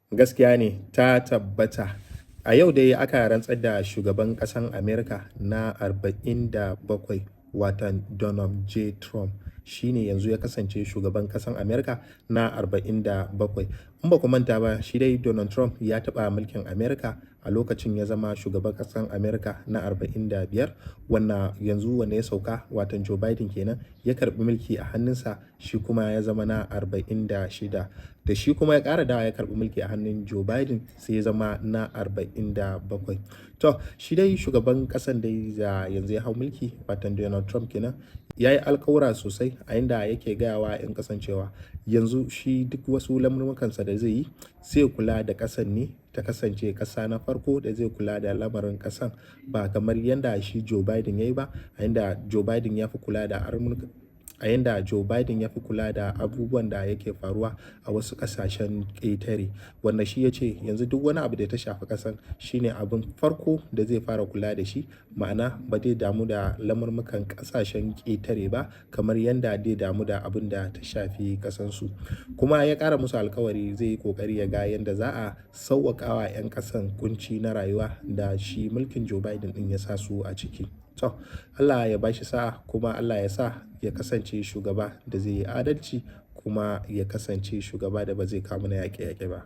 Gaskiya ne, ta tabbata. A yau dai aka rantsar da shugaban ƙasan Amerika na 47, watan Donald J. Trump. Shi ne yanzu ya kasance shugaban ƙasan Amerika na 47. In ba ku manta ba, shi dai Donald Trump ya taɓa mulkin Amerika a lokacin ya zama shugaban ƙasan Amerika na 45, wannan yanzu wanda ya sauka, watan Joe Biden kenan, ya karɓi mulki a hannunsa, shi kuma ya zama na 46. Da shi kuma ya ƙara dawowa ya karɓi mulki a hannun Joe Biden, sai ya zama na 47. To, shi dai shugaban ƙasan dai da yanzu ya hau mulki, watan Donald Trump kenan, ya yi alkawura sosai a inda yake gaya wa 'yan ƙasan cewa yanzu shi duk wasu lamurmukansa da zai yi, zai kula da ƙasan ne ta kasance ƙasa na farko da zai kula da lamarin ƙasan, ba kamar yadda shi Joe Biden ya yi ba, a inda Joe Biden ya fi kula da a yanda Joe Biden ya fi kula da abubuwan da yake faruwa a wasu ƙasashen ƙetare, wanda shi ya ce yanzu duk wani abu da ta shafi ƙasan shine abin farko da zai fara kula da shi, ma'ana ba zai damu da lamurmukan ƙasashen ƙetare ba kamar yanda zai damu da abin da ta shafi ƙasansu. Kuma ya ƙara musu alkawari zai yi ƙoƙari ya ga yanda za a sauwaƙa wa 'yan ƙasan kunci na rayuwa da shi mulkin Joe Biden ɗin ya sa su a ciki. To, Allah ya ba shi sa'a, kuma Allah ya sa ya kasance shugaba da zai yi adalci, kuma ya kasance shugaba da ba zai kawo mana yaƙe-yaƙe ba.